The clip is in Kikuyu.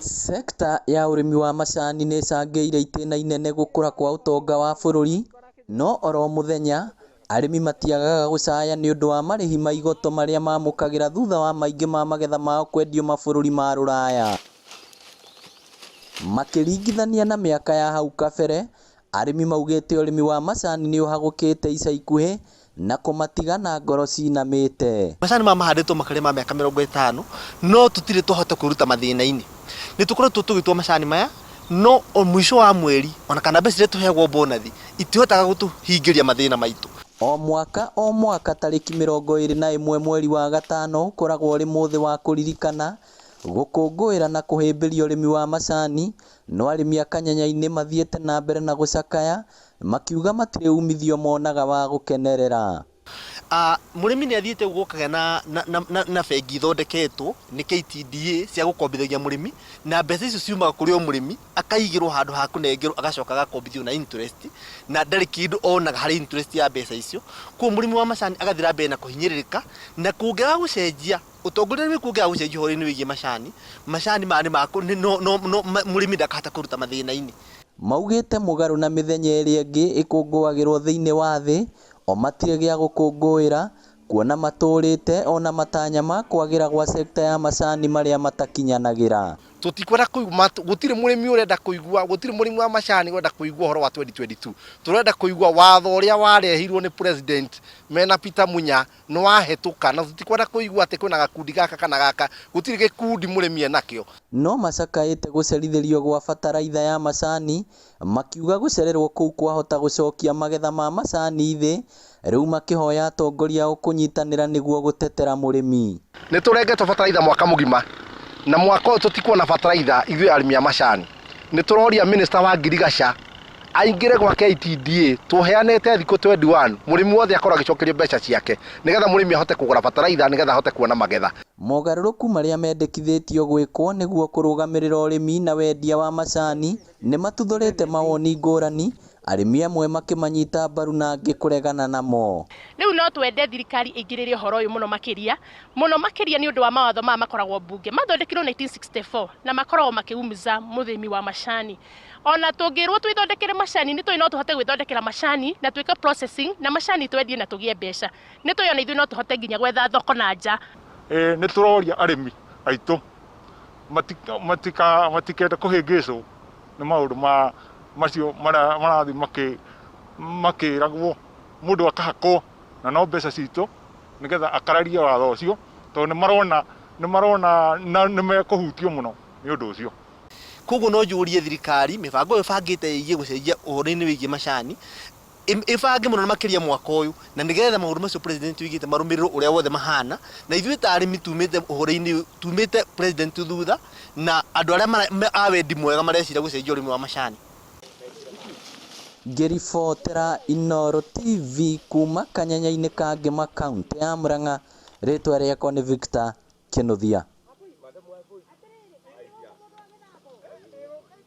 Sector ya ũrĩmi wa macani nĩ ĩcangĩire itĩna inene gũkũra kwa ũtonga wa bũrũri, no oro mũthenya, arĩmi matiagaga gũcaya nĩũndũ wa marĩhi ma igoto marĩa mamũkagĩra thutha wa maingĩ ma magetha mao kwendio mabũrũri ma rũraya. Makĩringithania na mĩaka ya hau kabere, arĩmi maugĩte ũrĩmi wa macani nĩ ũhagũkĩte ica ikuhĩ na kũmatiga na ngoro cinamĩte. Macani maya mahandĩtwo makĩria ma mĩaka 50 no tũtirĩ twahota kwĩruta mathĩna-inĩ. Nĩ tũkoretwo tũgĩtua macani maya no o mũico wa mweri ona kana mbeca iria tũheagwo bonathi itihotaga gũtũhingĩria mathĩna maitũ. O mwaka o mwaka tarĩki 21 mweri wa gatano ũkoragwo ũrĩ mũthĩ wa kũririkana, gũkũngũĩra na kũhĩmbĩria ũrĩmi wa macani, no arĩmi a Kanyanya-inĩ mathiĩte na mbere na gũcakaya makiuga matirĩ umithio monaga wa gũkenerera. Mũrĩmi nĩ athiĩte ũguo gũkagĩa na, na, na, na, na bengi ithondeketwo nĩ KTDA cia gũkombithagia mũrĩmi na mbeca icio ciumaga kũrĩ o mũrĩmi akaigĩrwo handũ ha kũnengerwo agacoka agakombithio na interest na ndarĩ kĩndũ onaga harĩ interest ya mbeca icio. Koguo mũrĩmi wa macani agathiĩ na mbere na kũhinyĩrĩrĩka na kũngĩaga gũcenjia ũtongoria wĩ kuo ũngĩaga gũcenjia ũhoro-inĩ wĩgiĩ macani, macani maya nĩ ma, no, no, no, mũrĩmi ndakahota kwĩruta mathĩna-inĩ. Maugĩte mũgarũ na mĩthenya ĩrĩa ĩngĩ ĩkũngũagĩrwo thĩinĩ wa thĩ, o matirĩ gĩa gũkũngũĩra, kuona matũrĩte ona matanya ma kwagĩra gwa sekta ya macani marĩa matakinyanagĩra. Tũtikwenda kũigua, gũtirĩ mũrĩmi ũrenda kũigua, gũtirĩ mũrĩmi wa macani ũrenda kũigua ũhoro wa 2022. Tũrenda kũigua watho ũrĩa warehirwo nĩ president mena Peter Munya nĩ wahĩtũka, na tũtikwenda kũigua atĩ kwĩna gakundi gaka kana gaka, gũtirĩ gĩkundi mũrĩmi enakĩo. No macakaĩte gũcerithĩrio gwa bataraitha ya macani, makiuga gũcererwo kũu kwahota gũcokia magetha ma macani thĩ, rĩu makĩhoya atongoria ao kũnyitanĩra nĩguo gũtetera mũrĩmi. Nĩ tũrengetwo bataraitha mwaka mũgima, na mwaka ũyũ tũtikuona bataraitha ithuĩ arĩmi a macani. Nĩ tũroria minister wa ngirigaca aingĩre gwa KTDA, tũheanĩte thikũ 21, mũrĩmi wothe akorwo agĩcokerio mbeca ciake, nĩgetha mũrĩmi ahote kũgũra bataraitha, nĩgetha ahote kuona magetha. Mogarũrũku marĩa mendekithĩtio gwĩkwo nĩguo kũrũgamĩrĩra ũrĩmi na wendia wa macani nĩ matuthũrĩte mawoni ngũrani, arĩmi amwe makĩmanyita mbaru na angĩ kũregana namo. Rĩu no twende thirikari ĩingĩrĩre ũhoro ũyũ mũno makĩria, mũno makĩria nĩ ũndũ wa mawatho maya makoragwo mbunge. Mathondekirwo 1964 na makoragwo makĩumiza mũrĩmi wa macani. Ona tũngĩrwo twĩthondekere macani, nĩ tũĩ no tũhote gwĩthondekera macani na twĩke processing na macani twendie na tũgĩe mbeca. Nĩ tũĩ ona ithuĩ no tũhote nginya gwetha thoko na nja. Nĩ tũroria arĩmi aitũ matikende kũhĩngĩcwo nĩ maũndũ ma macio marathiĩ makĩragwo mũndũ akahakwo na no mbeca citũ nĩgetha akararie watho ũcio tondũ nĩ marona nĩ marona nĩ mekũhutio mũno nĩ ũndũ ũcio. Koguo no njũrie thirikari mĩbango ĩyo ĩbangĩte ĩgiĩ gũcenjia ũhoro-inĩ wĩgiĩ macani ĩbange mũno na makĩria mwaka ũyũ na nĩgetha maũndũ macio president oigĩte marũmĩrĩrwo ũrĩa wothe mahana na ithuĩ ta arĩmi tumĩte ũhoro-inĩ tumĩte president thutha na andũ arĩa a wendi mwega mareciria gũcenjia ũrĩmi wa macani. Ngĩribotera Inooro TV kuma kanyanya-inĩ ka Ngĩma kaũntĩ ya Murang'a, rĩtwa rĩakwa nĩ Victor Kĩnuthia.